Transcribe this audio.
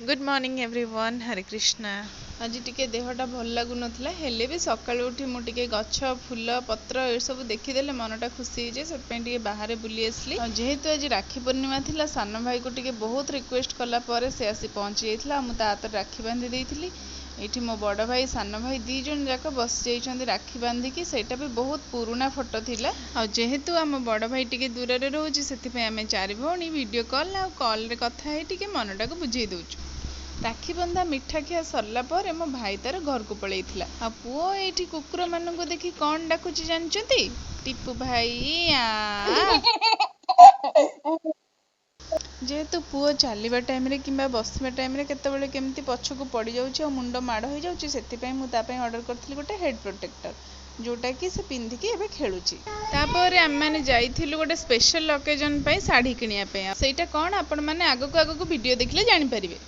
Good morning everyone, Hare Krishna. ଆଜି ଟିକେ ଦେହଟା ଭଲ ଲାଗୁନଥିଲା, ହେଲେ ବି ସକାଳୁ ଉଠି ମୁଁ ଟିକେ ଗଛ, ଫୁଲ, ପତ୍ର ଏସବୁ ଦେଖିଦେଲେ ମନଟା ଖୁସି ହେଇଯାଏ। ସେଥିପାଇଁ ଟିକେ ବାହାରେ ବୁଲି ଆସିଲି। ଆଉ ଯେହେତୁ ଆଜି ରାକ୍ଷୀ ପୂର୍ଣ୍ଣିମା ଥିଲା, ସାନ ଭାଇକୁ ଟିକେ ବହୁତ ରିକ୍ୱେଷ୍ଟ କଲା ପରେ ସେ ଆସି ପହଞ୍ଚି ଯାଇଥିଲା ଆଉ ମୁଁ ତା ହାତରେ ରାକ୍ଷୀ ବାନ୍ଧି ଦେଇଥିଲି। ଏଇଠି ମୋ ବଡ଼ ଭାଇ, ସାନ ଭାଇ ଦୁଇ ଜଣ ଯାକ ବସିଯାଇଛନ୍ତି ରାକ୍ଷୀ ବାନ୍ଧିକି। ସେଇଟା ବି ବହୁତ ପୁରୁଣା ଫଟୋ ଥିଲା। ଆଉ ଯେହେତୁ ଆମ ବଡ଼ ଭାଇ ଟିକେ ଦୂରରେ ରହୁଛି, ସେଥିପାଇଁ ଆମେ ଚାରି ଭଉଣୀ ଭିଡ଼ିଓ କଲ୍ ଆଉ କଲ୍ରେ କଥା ହେଇ ଟିକେ ମନଟାକୁ ବୁଝେଇ ଦେଉଛୁ। ରାକ୍ଷୀ ବନ୍ଧା, ମିଠା ଖିଆ ସରିଲା ପରେ ମୋ ଭାଇ ତାର ଘରକୁ ପଳେଇଥିଲା। ଆଉ ପୁଅ ଏଇଠି କୁକୁରମାନଙ୍କୁ ଦେଖି କ'ଣ ଡାକୁଛି ଜାଣିଛନ୍ତି? ଟିପୁ ଭାଇ ଆ। ଯେହେତୁ ପୁଅ ଚାଲିବା ଟାଇମ୍ରେ କିମ୍ବା ବସିବା ଟାଇମ୍ରେ କେତେବେଳେ କେମିତି ପଛକୁ ପଡ଼ିଯାଉଛି ଆଉ ମୁଣ୍ଡ ମାଡ଼ ହେଇଯାଉଛି, ସେଥିପାଇଁ ମୁଁ ତା ପାଇଁ ଅର୍ଡ଼ର କରିଥିଲି ଗୋଟେ ହେଡ଼୍ ପ୍ରୋଟେକ୍ଟର, ଯେଉଁଟାକି ସେ ପିନ୍ଧିକି ଏବେ ଖେଳୁଛି। ତାପରେ ଆମେମାନେ ଯାଇଥିଲୁ ଗୋଟେ ସ୍ପେଶାଲ ଅକେଜନ୍ ପାଇଁ ଶାଢ଼ୀ କିଣିବା ପାଇଁ। ସେଇଟା କ'ଣ, ଆପଣମାନେ ଆଗକୁ ଆଗକୁ ଭିଡ଼ିଓ ଦେଖିଲେ ଜାଣିପାରିବେ।